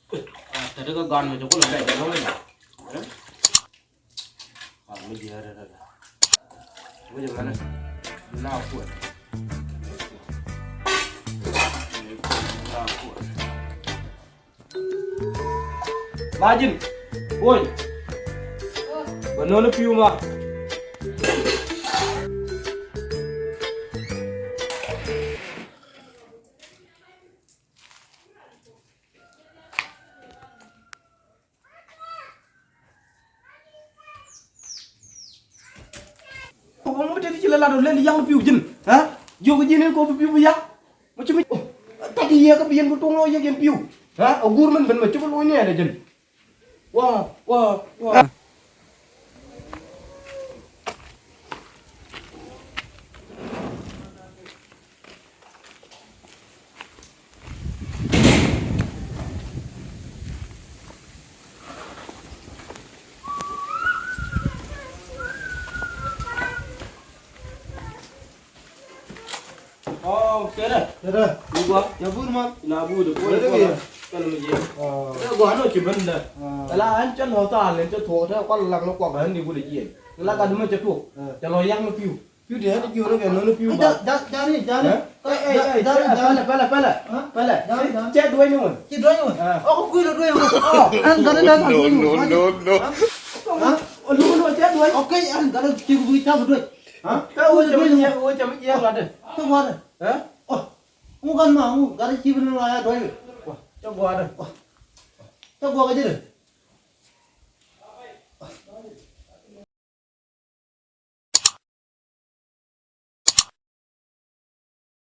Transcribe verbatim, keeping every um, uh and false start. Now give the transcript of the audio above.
Tɛt kä gan mɛ cɛ kulɛ bɛ jɛ lɔŋ jɛ. Gan mɛ jiɛ rɛ rɛ rɛ. Wä jɛ mɛnɛ. Bi na kuɛ. Bi na kuɛ. Majin. Woi. Bä nööni piu ma. Kɔn mi te ti ci lɛ lat ɔ lɛl yaŋ piu ji̱n. Ha? Jiök ji̱n in kɔ bi piu bi yaŋ. Mi ci mi. Tat yɛ kä bi yɛn bi tuŋ lɔ yek yɛn piu. Ha? A guur min ben mɛ ci bi lo̱c ni ɛn ɛ ji̱n. Wa, wa, wa. Ɔ, kɛrɛ. Kɛrɛ. Ni gua. Ya bur ma. Na bur de. Kɛrɛ kɛ. Kɛrɛ mi jiɛ. Ɔ. Kɛrɛ gua no ci ben da. Ɔ. Kɛla an cɛ lɔ ta len cɛ tuɔ ta kɔl lak no kɔk an di gule jiɛ. Kɛla ka duma cɛ tuɔ. Ɔ. Cɛ lɔ yak no piu. Piu de hadi jiu no kɛ no piu ba. Ja, ja, jani, jani. Ɛ? Ɛ, ɛ, ɛ, jani, jani. Pɛlɛ, pɛlɛ, pɛlɛ. Ɔ? Pɛlɛ. Jani, jani. Cɛ duɛ ni won. Cɛ duɛ ni won. Ɔ. Ɔ, ko kuilo duɛ ni won. Ɔ. An gani da. No, no, no, no. Ɔ? Ɔ, lu no cɛ duɛ. Okay, an gani ci bu ta duɛ. Ha? Kä wä cɛ mi jiɛk, wä cɛ mi jiɛk latdɛ. Kä gua̱dɛ. Ɛ? Ɔ. Ŋu kan ma ŋu gat ci bi ni lɔ ya duɔ̱c. Wa, cɛ gua̱dɛ. Ɔ. Cɛ gua̱dɛ jɛ dɛ.